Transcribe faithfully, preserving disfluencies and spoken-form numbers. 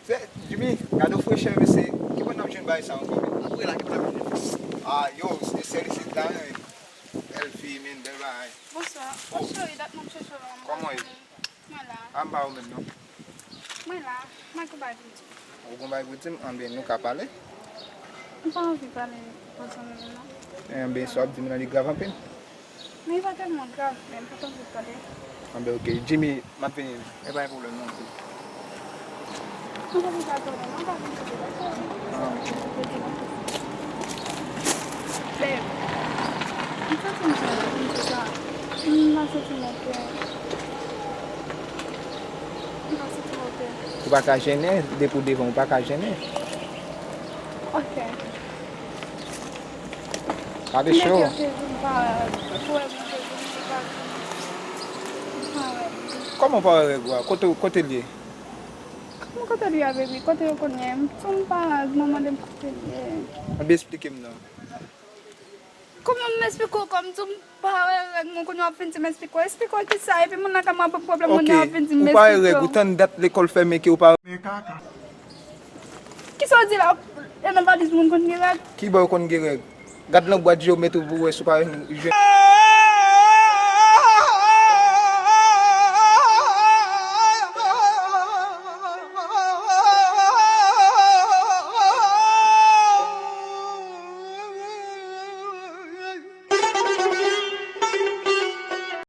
Se, Jimmy, gade w frechè, mesye. Ki bò n ap jwenn bagay sa ankò, men? Apre la, ki bò n ap jwenn? Ah, yo, se sèl isit la, men. Bèl fi, men, bèl bagay. Bonswa. Oh, cheri, dat m ap chèche w la. Kòman w ye? Mwen la. A, m pa ou menm, non. Mwen la. Mwen gon bagay pou m di w. Ou gon bagay pou di m? Anben, nou ka pale. M pa anvi pale pèsonèl, non. Anben, sa w ap di m nan, li grav anpil? Men li pa tèlman grav, men m pa t anvi pale. Anben, oke. Jimmy, m ap vini. E pa yon pwoblèm, non. M pa vin pale, non, m pa vin pale, dakò? Ah. Babe, m santi m jan, m di sa. M pa santi m oke. M pa santi m oke. Ou pa ka jennen, depi w devan, ou pa ka jennen. Oke. Gade cho. Nèg yo te di m pa wè, pou wè mwen te di m pa, m pa wè. Kòman w pa wè règ ou a? Kote, kote l ye? Kòman kote l ye, baby? Kote yo konn ye? M tou m pa wè, m mande m kote l ye. Anben, eksplike m non. Kòman m eksplike w? Kòm tou m pa wè règ mwen, kounye w ap vin di m eksplike w. Eksplike w kisa? Epi moun nan ka mwen ap pran pwoblèm, moun nan ap vin di m eksplike w. Ou pa wè règ, ou tann dat lekòl fèmen ke ou pa wè. Kisa w di la? E nan valiz moun konn gen règ? Ki bò yo konn gen règ? Gad nan bwat je w mete w pou wè si w pa jwenn.